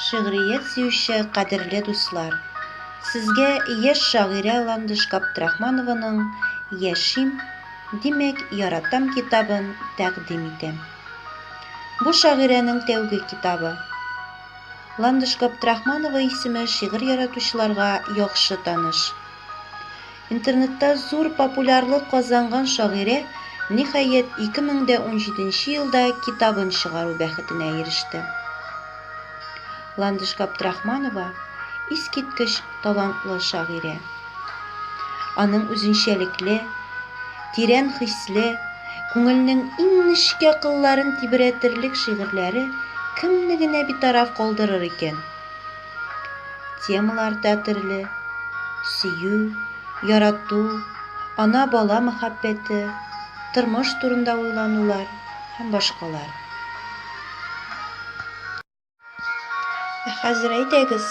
Шигърият сөюче кадерле дуслар! Сезгә яшь шагыйрә Ландыш Габдрахманованың Яшим, димәк, яратам китабын тәкъдим итәм. Бу шагыйрәнең тәүге китабы. Ландыш Габдрахманова исеме шигырь яратучыларга яхшы таныш. Интернетта зур популярлык казанган шагыйрә, ниһаять, 2017 елда китабын чыгару бәхетенә иреште. Ландыш Габдрахманова, искиткеч талантлы шагыйрә. Аның үзенчәлекле, тирән хисле, күңелнең иң нечкә кылларын тибрәтерлек шигырьләре кемне генә битараф калдырыр икән? Темалар да төрле, сөю, ярату, ана-бала мәхәббәте, тормыш турында уйланулар һәм башкалар. Ә хәзер әйдәгез,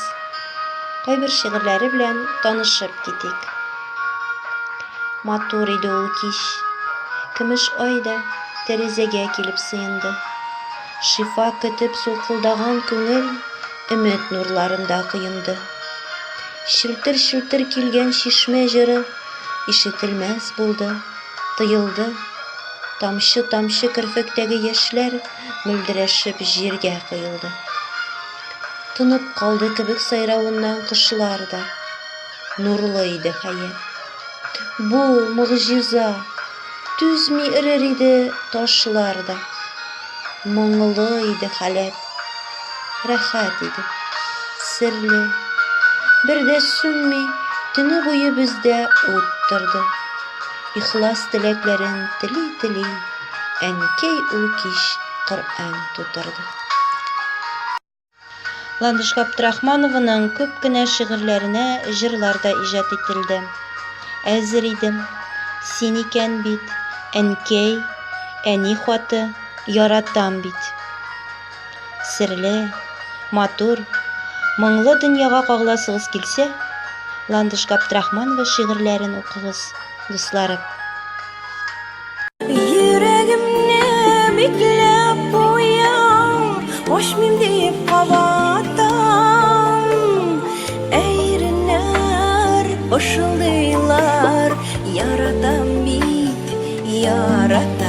кайбер шигырьләре белән танышып китик. Матур иде ул кич. Көмеш ай да тәрәзәгә килеп сыенды. Шифа көтеп сулкылдаган күңел Өмет нурларында коенды. Челтер-челтер килгән чишмә җыры Ишетелмәс булды, тыелды. Тамчы-тамчы керфектәге яшьләр Мөлдерәшеп җиргә коелды. Тынып калды кебек сайравыннан кошлар да. Нурлы иде хәят. Бу, могҗиза! Түзми эрер иде ташлар да. Моңлы иде халәт. Рәхәт иде. Серле. Бер дә сүнми, төне буе бездә ут торды. Ихлас теләкләрен тели-тели, әнкәй ул кич Коръән тутырды. Ландыш Габдрахманованың күп кенә шигырьләренә җырлар да иҗат ителде. Әзер идем, Син икән бит, Әнкәй, Әни хаты, Яратам бит. Серле, матур, моңлы дөньяга кагыласыгыз килсә, Ландыш Габдрахманова шигырьләрен укыгыз, дусларым. Йөрәгемне бикләп куям, ачмыйм дип кабаттан. Ә иреннәр пышылдыйлар, яратам бит, яратам.